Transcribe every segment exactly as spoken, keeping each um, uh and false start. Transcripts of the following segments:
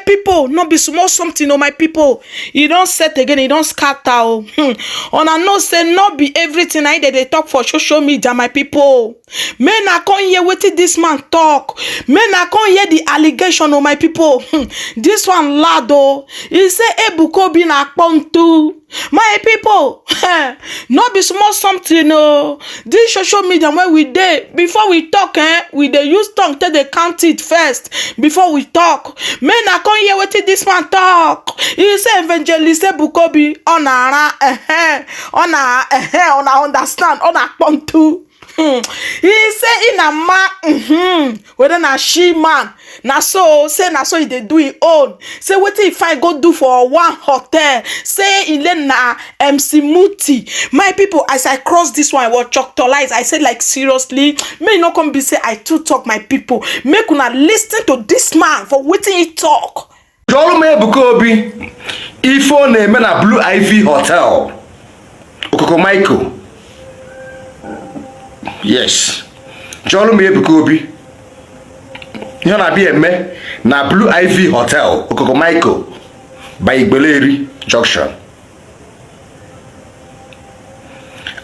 People, no be small something, oh my people. E don set again, e don scatter, oh. Hmm. Una know say no be everything na im dem dey talk for social media, my people. Make na come hear wetin this man talk. Make na come hear the allegation, oh my people. Hmm. This one loud, oh. E say Ebuka Obi na kpontu. My people, no be small something, oh. This social media wey we dey, before we talk, eh, we dey use tongue take dey count it first before we talk. Make na come hear wetin this man talk. E say Evangelist Ebuka Obi, ọ na-ara, eh, ọ na, eh, ọ na understand, ọ na kpontu. Hmm. He say in a man, mm-hmm, whether na she man, na so, say na so he dey do him own. Say wetin he find go do for one hotel. Say him name na M C Muti. My people, as I cross this one, I was choctolized. I said, like, seriously, may e no come be say I too talk, my people. Make una listen to this man for wetin he talk. Jụọlụ m Ebuka Obi ife ọ na-eme na Blue Ivy Hotel, Okoko Michael. Yes. Jụọlụ m Ebuka Obi ihe ọ na-abịa eme na Blue Ivy Hotel, Okoko Michael, by Igbeleri Junction.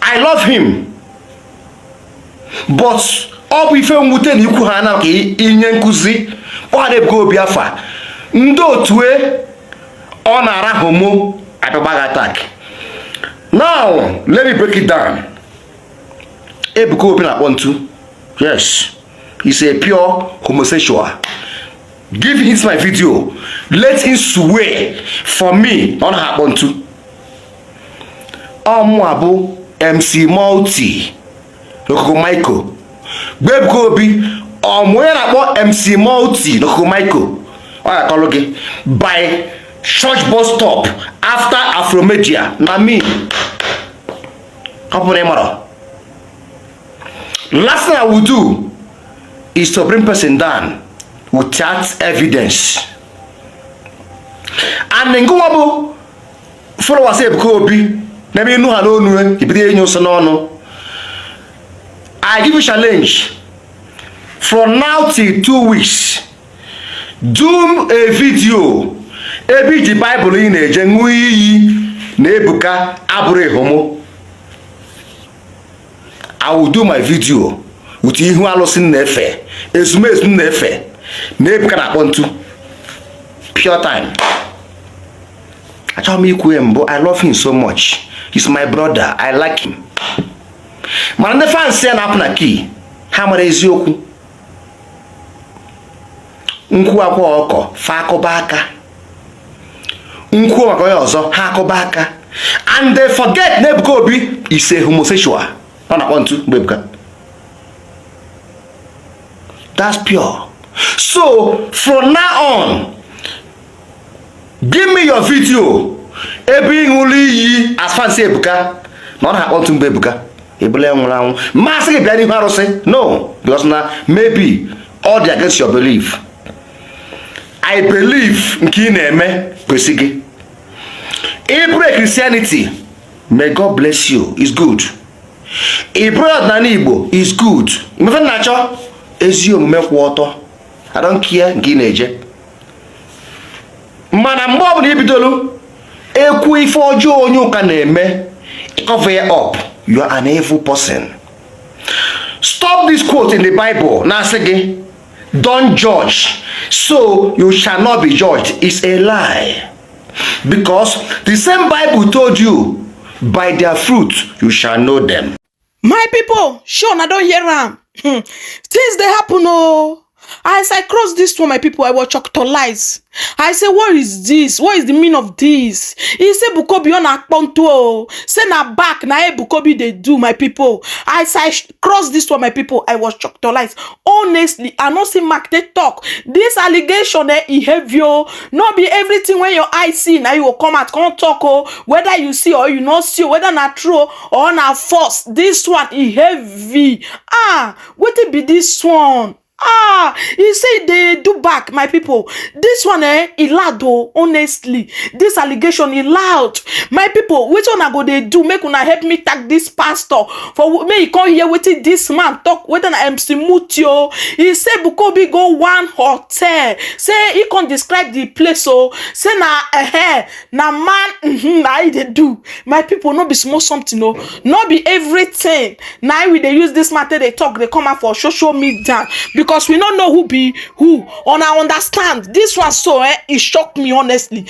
I love him, but ọ bụ ife mwute na ikwu ha na ka i-, inye nkụzi kpọghara Ebuka Obi afa. Ndị otu e, ọ na-ara homo, abịa gba gị attack. Now, let me break it down. Ebuka Obi na-akpọ ntu. Yes, he's a pure homosexual. Give him my video. Let him swear for me. Ọ na-akpọ ntu. Ọ mụwa bụ M C Multi n'Okoko Michael. Gwa Ebuka Obi, ọ mụ onye na-akpọ M C Multi n'Okoko Michael. Ọ ga-akọlụ gị by church bus stop after Afromedia na me. Ọ bụrụ na ị mara. Last thing I will do is to bring person down without evidence. And ngụwa bụ followers Ebuka Obi, n'ebe ịnụ ha n'onu, ibido enye ụsọ n'ọnụ. I give you challenge. From now till two weeks, do a video ebe iji Bible ị na-eje ṅụọ iyi na Ebuka abụrụ ehomo. I will do my video with ihu alụsị m na-efe, ezumezu m na-efe, na Ebuka na-akpọ ntu. Pure time. Achọghị m ikwu ya mbụ, I love him so much. He's my brother, I like him. Mana ndị fans ya na-apụ na key, ha mara eziokwu. Nkwu akwa ọkọ, fa akụba aka. Nkwu maka onye ọzọ, ha akụba aka. And they forget na Ebuka Obi is a homosexual. Ọ na-akpọ ntu mgbe Ebuka. That's pure. So, from now on, give me your video. Ebe ị ṅụrụ iyi as fans Ebuka. Na ọ na-akpọ ntu mgbe Ebuka. Ebule nwụrụ anwụ. Masị gị bịa n'ihu arụsị. No, because na maybe ọ dị against your belief. I believe nke ị na-eme kwesị gị. Ị bụrụ Christianity, may God bless you. It's good. Ị bụrụ ọdịnala Igbo, it's good. Mgbe na-achọ ezi omume kwụ ọtọ. I don't care nke ị na-eje. Mana mgbe ọbụla i bidolu ekwu ife ọjọọ onye ụka na-eme, cover it up. You are an evil person. Stop this quote in the Bible na-asị gị, "Don't judge, so you shall not be judged." It's a lie. Because the same Bible told you, "By their fruit you shall know them." My people, sure una don hear am. Hmm. Things dey happen, oh. As I cross this one, my people, I was choctolized. I say, "What is this? What is the meaning of this?" He say, "Ebuka Obi, ọ na-akpọ ntu, oh. Say na back na Ebuka Obi dey do, my people." As I sh-, cross this one, my people, I was choctolized. Honestly, I no see Mark take talk. This allegation, eh, e heavy, oh. No be everything when your eye see, na you go come out, come talk, oh. Whether you see or you no see, oh, whether na true or na false, this one, e heavy. Ah, wetin be this one? Ah, he say they do back, my people. This one, eh, he loud, oh, honestly. This allegation, he loud. My people, which one I go they do? Make una help me tag this pastor. For wh- me, he come here, waiting this man talk, whether na M C Mutio. He say Bukobi go one hotel. Say he can describe the place, oh. Say na, eh, eh, na man, mm-hmm, na he they do. My people, no be small something, no. No be everything. Now we they use this matter, they talk, they come out for social media because we don't know who be who. On I understand. This one so, eh, it shocked me, honestly.